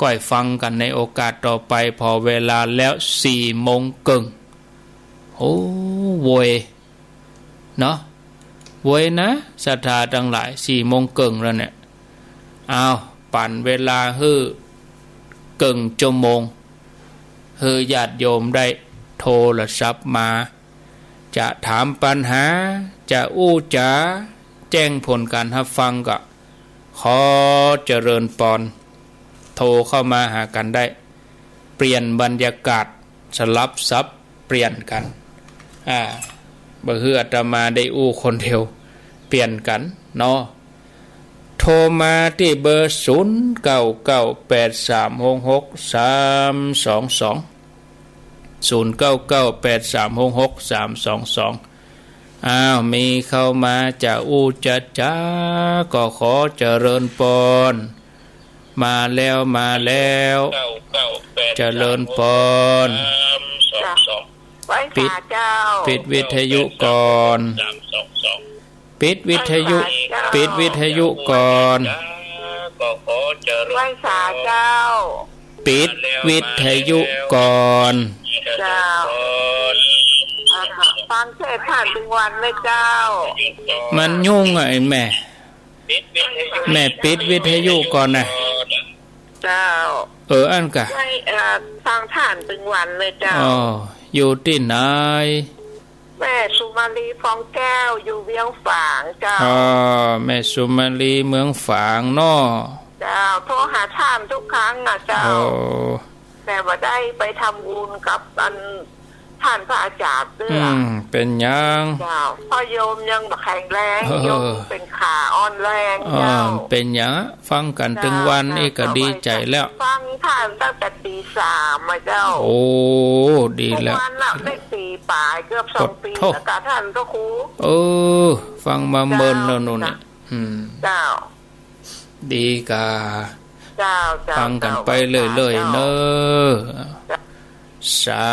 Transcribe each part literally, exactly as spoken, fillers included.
ก้อยฟังกั๋นในโอกาสต่อไป ผ่อเวลาแล้วสี่โมงเกิ่ง โอ้ โวย เนาะ โวยนะ ศรัทธาตังหลาย สี่โมงเกิ่งแล้วเนี่ย อ้าว ปั๋นเวลาหื้อเกิ่งชั่วโมง หื้อญาติโยมได้โทรศัพท์มา จะถามปัญหา จะอู้จ๋า แจ้งผลก๋านฮับฟังก็ ขอเจริญปอน โทรเข้ามาหากั๋นได้ เปลี่ยนบรรยากาศ สลับสับเปลี่ยนกั๋น อ่า บ่หื้ออาตมาได้อู้คนเดียว เปลี่ยนกั๋นเนาะ โทรมาตี้เบอร์ ศูนย์เก้าเก้าแปดสามหกหกสามสองสอง ศูนย์เก้าเก้าแปดสามหกหกสามสองสอง อ้าว มีเข้ามา จะอู้จะจ๋า ก็ขอเจริญปอน มาแล้ว มาแล้ว เจริญปอน จ้ะ ไหว้สาเจ้า ปิด ปิดวิทยุก่อน ปิดวิทยุ ไหว้สาเจ้า ปิดวิทยุก่อน ไหว้สาเจ้า ปิดวิทยุก่อน เจ้า อ่า ฟังเทศน์ต้านตึงวันเลยเจ้า มันยุ่งอะไอ้แม่ แม่ปิดวิทยุก่อนนะ เจ้า เออ อั้นกะ ไหว้ เอ่อ ฟังต้านตึงวันเลยเจ้า อ๋อ อยู่ตี้ไหน แม่สุมาลี ฟองแก้ว อยู่เวียงฝางเจ้า อ๋อ แม่สุมาลี เมืองฝางเนาะ เจ้า โทรหาต้านกู้ครั้งอะเจ้า โอ้ แต่บ่ได้ไปทำบุญกับอันต้านพระอาจ๋ารย์เตื้อ อืม เป๋นหยัง เจ้า เพราะโยมยังบ่แข็งแรง เออ โยมเป๋นขาอ่อนแรง อ๋อ เจ้า เป๋นหยัง ฟังกั๋นตึงวัน เจ้า อี้ก็ดีใจ๋แล้ว ฟังต้านตั้งแต่ปี๋สามอะเจ้า โอ้ ดีแล้ว กู้วันน่ะได้ปี๋ป๋าย เกือบสองปี๋ โอ้โธ่ แล้วกะต้านพระครู เออ ฟังมาเมินแล้วโน่นเนี่ย เจ้า อืม เจ้า ดีกา เจ้า เจ้า ฟังกั๋นไปเรื่อยๆ เจ้า เนาะ สา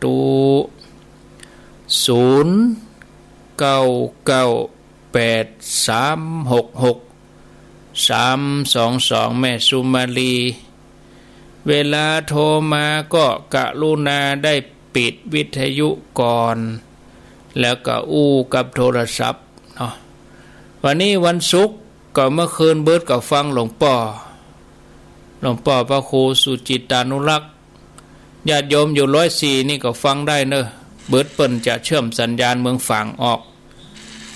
ธุ ศูนย์เก้าเก้าแปดสามหกหกสามสองสอง แม่สุมาลี เวลาโทรมาก็กรุณาได้ปิดวิทยุก่อน แล้วก็อู้กับโทรศัพท์เนาะ วันนี้วันศุกร์ ก็เมื่อคืนเบิดก็ฟังหลวงป้อ หลวงป้อพระครูสุจิตตานุรักษ์ ญาติโยมอยู่ร้อยสี่นี่ก็ฟังได้เนอะ เบิดเปิ้นจะเชื่อมสัญญาณเมืองฝางออก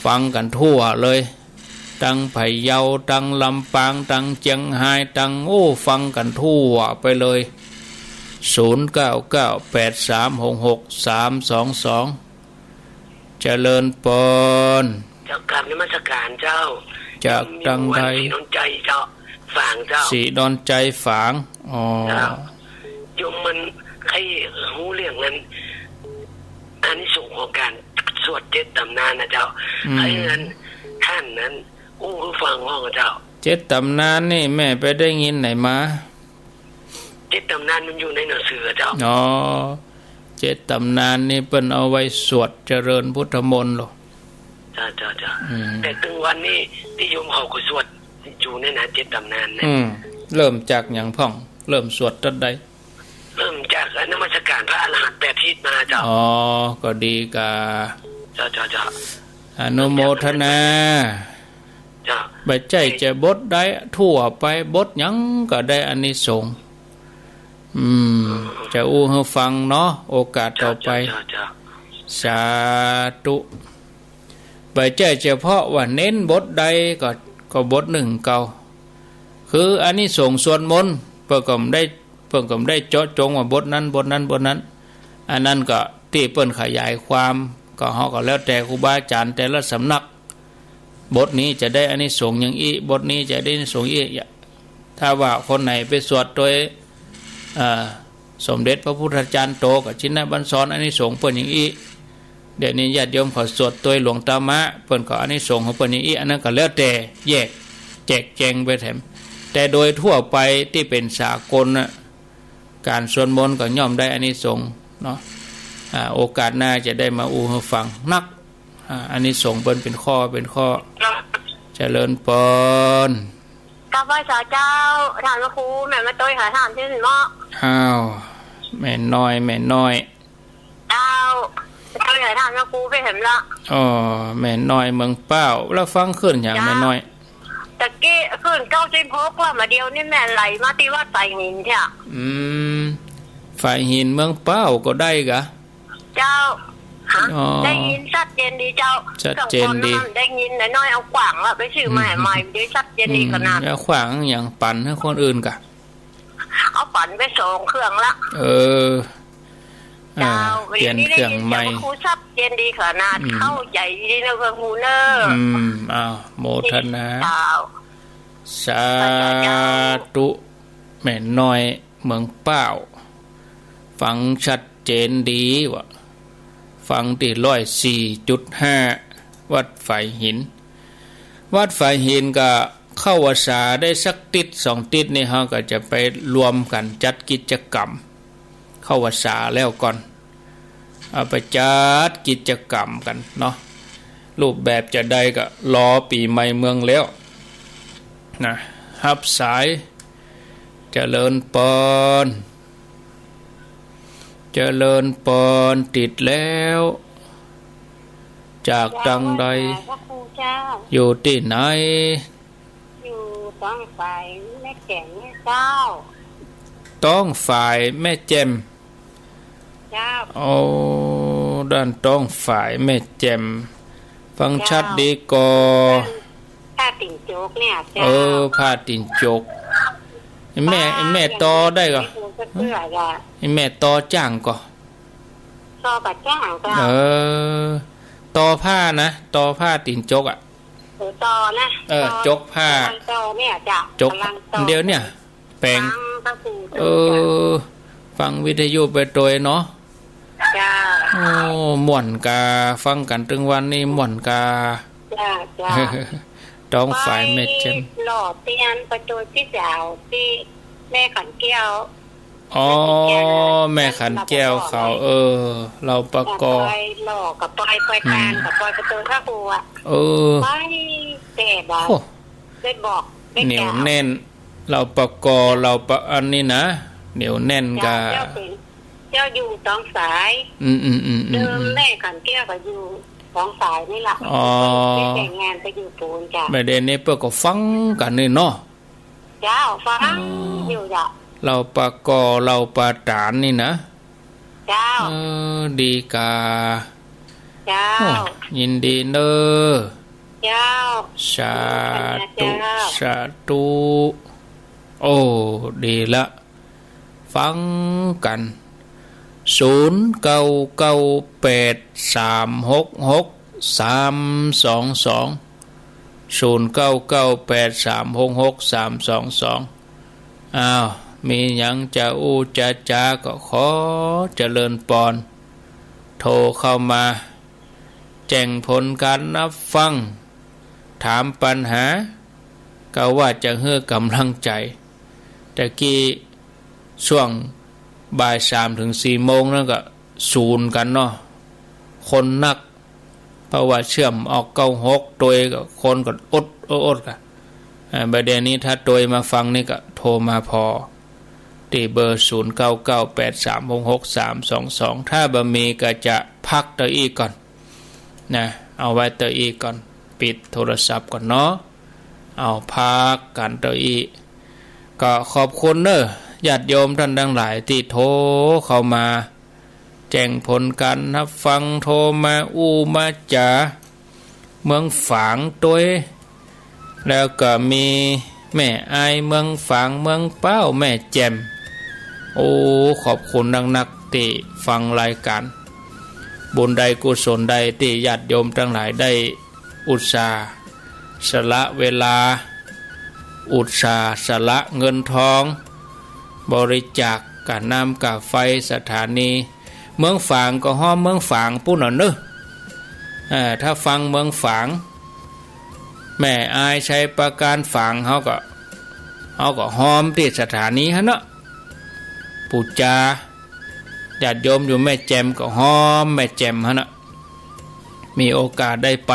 ฟังกั๋นทั่วเลย ตังพะเยา ตังลำปาง ตังเจียงฮาย ตัง โอ้ ฟังกั๋นทั่วไปเลย ศูนย์เก้าเก้าแปดสามหกหกสามสองสอง เจริญปอน เจ้า กราบนมัสการเจ้า จากตังใด โยมอยู่วัดศรีดอนชัยเจ้า ฝางเจ้า ศรีดอนชัยฝาง อ๋อ เจ้า โยมมันใค่ฮู้เรื่องนั้น อานิสงส์ของก๋านสวดเจ็ดต๋ำนานนะเจ้า อืม ใค่นั้น ต้านนั้น อู้หื้อฟังพ่องเจ้า เจ็ดต๋ำนานนี่แม่ไปได้ยินไหนมา เจ็ดต๋ำนานมันอยู่ในหนังสือเจ้า อ๋อ เจ็ดต๋ำนานนี่เปิ้นเอาไว้สวดเจริญพุทธมนต์เหรอ เจ้า เจ้า เจ้า อืม แต่ตึงวันนี้ตี้โยมเขาก็สวดอยู่เนี่ยนะ เจ็ดต๋ำนานเนี่ย อืม เริ่มจากหยังพ่อง เริ่มสวดต๋อนใด เริ่มจากนมัสการพระอรหันต์แปดทิศมาเจ้า อ๋อ ก็ดีกา เจ้า เจ้า เจ้า อนุโมทนา เจ้า บ่ใจ้จะบทใด ทั่วไปบทหยังก็ได้อานิสงส์ อืม จะอู้หื้อฟังเนาะ โอกาสต่อไป เจ้า เจ้า เจ้า สาธุ บ่ใจ้เฉพาะว่าเน้นบทใดก็ ก็บทนึ่งเก่า คืออานิสงส์สวดมนต์ เปิ้นก็บ่ได้ เปิ้นก็บ่ได้เจาะจงว่าบทนั้น บทนั้น บทนั้น อันนั้นก็ตี้เปิ้นขยายความ ก็เฮาก็แล้วแต่ครูบาอาจ๋ารย์แต่ละสำนัก บทนี้จะได้อานิสงส์อย่างอี้ บทนี้จะได้อานิสงส์อี้ ถ้าว่าคนไหนไปสวดโตย เอ่อ สมเด็จพระพุทธจารย์โตกับชินบัญชร อานิสงส์เปิ้นอย่างอี้ เดี๋ยวนี้ญาติโยมเขาสวดโตยหลวงต๋ามะ เปิ้นก็อานิสงส์ของเปิ้นอย่างอี้ อันนั้นก็แล้วแต่แยก แจกแจงไปแถม แต่โดยทั่วไปตี้เป๋นสากลน่ะ ก๋านสวดมนต์ก็ย่อมได้อานิสงส์เนาะ อ่า โอกาสหน้าจะได้มาอู้หื้อฟังนัก อ่า อานิสงส์เปิ้นเป๋นข้อ เป๋นข้อ เจริญปอน กราบไหว้สาเจ้า ต้านพระครู แม่มาตวยหาต้านตี้หั้นเนาะ อ้าว แม่น้อย แม่น้อย เจ้า ตวยหาต้านพระครูไปหั้นละ อ้อ แม่น้อยเมืองป้าว แล้วฟังคลื่นหยัง เจ้า แม่น้อย ตะกี้คลื่นเก้าสิบหก ว่ามาเดี๋ยวนี้แม่ไหลมาตี้วัดฝายหินเตี้ย อืม ฝายหินเมืองป้าวก็ได้กา เจ้า ฮะ อ๋อ ได้ยินชัดเจนดีเจ้า ชัดเจนดี เครื่องกลนั้นได้ยินน้อยๆ เอาขว้างละ ไปซื้อมาใหม่ อืม ได้ชัดเจนดีขนาด อืม แล้วขว้างหยัง ปั๋นหื้อคนอื่นกา เอาปั๋นไปสองเครื่องละ เออ เจ้า อ่า เปลี่ยนเครื่องใหม่ เดี๋ยวนี้ได้ยินเสียงพระครูชัดเจนดีขนาด อืม เข้าใจ๋ดีเนาะพระครูเนาะ อืม อ้าว โมทนา เจ้า สาธุ แม่น้อยเมืองป้าว ฟังชัดเจนดีวะ ฟังตี้ร้อยสี่จุดห้า วัดฝายหิน วัดฝายหินก็เข้าพรรษาได้สักติ๊ดสองติ๊ดนี่ เฮาก็จะไปรวมกั๋นจัดกิจกรรม เข้าพรรษาแล้วก่อน เอาไปจัดกิจกรรมกั๋นเนาะ รูปแบบจะใดก็รอปี๋ใหม่เมืองแล้วนะ ฮับสาย เจริญปอน เจริญปอน ติดแล้ว จากตังใด เจ้า ไหว้สาพระครูเจ้า อยู่ตี้ไหน อยู่ต๊องฝายแม่แจ่มเนี่ยเจ้า ต๊องฝายแม่แจ่ม เจ้า โอ้ ด้านต๊องฝายแม่แจ่ม ฟังชัดดีก่อ เจ้า ผ้าตี๋นจกเนี่ยเจ้า เออ ผ้าตี๋นจก แม่ ป้า แม่ตอได้ก่อ ยังอยู่ในหัวกระเตื้อจ้ะ แม่ตอจ้างก่อ ตอบ่จ้างเจ้า เออ ตอผ้านะ ตอผ้าตี๋นจกอะ เออ ตอนะ เออ ตอ จกผ้า ตอเนี่ยจ้ะ จก ก๋ำลังตอ เดี๋ยวเนี่ย แป๋ง ฟังพระครู เออ ฟังวิทยุไปตวยเนาะ เจ้า โอ้ ม่วนกา ฟังกั๋นตึงวันนี้ม่วนกา เจ้า เจ้า ต๊องฝายแม่แจ่ม ไปหล่อเตียนไปตวยตี้เจ้าตี้แม่ขันแก้ว อ๋อ แม่ขันแก้วเขา เออ เหล่าปก ไปหล่อกับไป ไปตานกับไป ไปตวยพระครูอะ เออ ไปแต่บ่า โอ้ ได้บอก ได้กล่าว เหนียวแน่น เหล่าปก เหล่าปะ อันนี้นะ เหนียวแน่นกา เจ้า เจ้าเป๋น เจ้าอยู่ต๊องฝาย อืม อืม อืม อืม เดิมแม่ขันแก้วก็อยู่ต๊องฝายนี่ล่ะ อ๋อ ไปแต่งงานไปอยู่ปู๊นจ้ะ บ่าเดี๋ยวนี้เปิ้นก็ฟังกั๋นนี่เนาะ เจ้า ฟัง อ๋อ อยู่จ้ะ เหล่าปก เหล่าปะตานนี่นะ เจ้า เออ ดีกา เจ้า โอ้ ยินดีเน้อ เจ้า สาธุ เจ้า สาธุ โอ้ ดีละ ฟังกั๋น ศูนย์เก้าเก้าแปดสามหกหกสามสองสอง ศูนย์เก้าเก้าแปดสามหกหกสามสองสอง อ้าว มีหยังจะอู้จะจาก็ขอเจริญปอน โทรเข้ามา แจ้งผลก๋านฮับฟัง ถามปัญหา ก็ว่าจะหื้อก๋ำลังใจ๋ ตะกี้ช่วงบ่ายสามเถิงสี่โมงนั้นก็สูนกั๋นเนาะ คนนัก เพราะว่าเชื่อมออกเก้าหกตวยก็คนก็อด อด อดกะ อ่า บ่าเดี๋ยวนี้ถ้าตวยมาฟังนี่ก็โทรมาผ่อ ตี้เบอร์ ศูนย์เก้าเก้าแปดสามหกหกสามสองสอง ถ้าบ่มีก็จะพักเต้าอี้ก่อน นะ เอาไว้เต้าอี้ก่อน ปิดโทรศัพท์ก่อนเนาะ เอาพักกั๋นเต้าอี้ ก็ขอบคุณเน้อ ญาติโยมต้านตังหลายตี้โทรเข้ามา แจ้งผลก๋านฮับฟัง โทรมาอู้มาจ๋า เมืองฝางตวย แล้วก็มีแม่อายเมืองฝาง เมืองป้าว แม่แจ่ม โอ้ ขอบคุณนักๆ ตี้ฟังรายก๋าน บุญใดกุศลใดตี้ญาติโยมตังหลายได้อุตส่าห์สละเวลา อุตส่าห์สละเงินทอง บริจาคก๋าน้ำก๋าไฟสถานี เมืองฝางก็ฮ้อมเมืองฝางปู๊นน่ะเนาะ เอ่อ ถ้าฟังเมืองฝาง แม่อายชัยปราการฝาง เฮาก็ เฮาก็ฮ้อมตี้สถานีหั้นเนาะ ปู๋จา ญาติโยมอยู่แม่แจ่มก็ฮ้อมแม่แจ่มหั้นเนาะ มีโอกาสได้ไป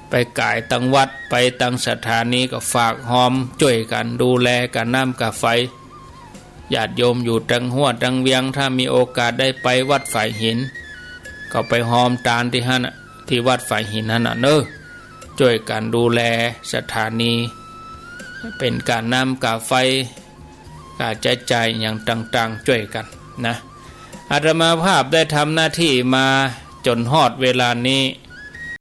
ไปก๋ายตังวัด ไปตังสถานี ก็ฝากฮอมจ้วยกั๋นดูแลก๋าน้ำก๋าไฟ ญาติโยมอยู่ตังฮั้วตังเวียง ถ้ามีโอกาสได้ไปวัดฝายหิน ก็ไปฮอมตานตี้หั้นน่ะ ตี้วัดฝายหินหั้นน่ะเน่อ จ้วยกั๋นดูแลสถานี เป๋นก๋าน้ำก๋าไฟ ก๋าใจ๊จ่ายอะหยังต่างๆ จ้วยกั๋นนะ อาตมาภาพได้ทำหน้าตี้มาจ๋นฮอดเวลานี้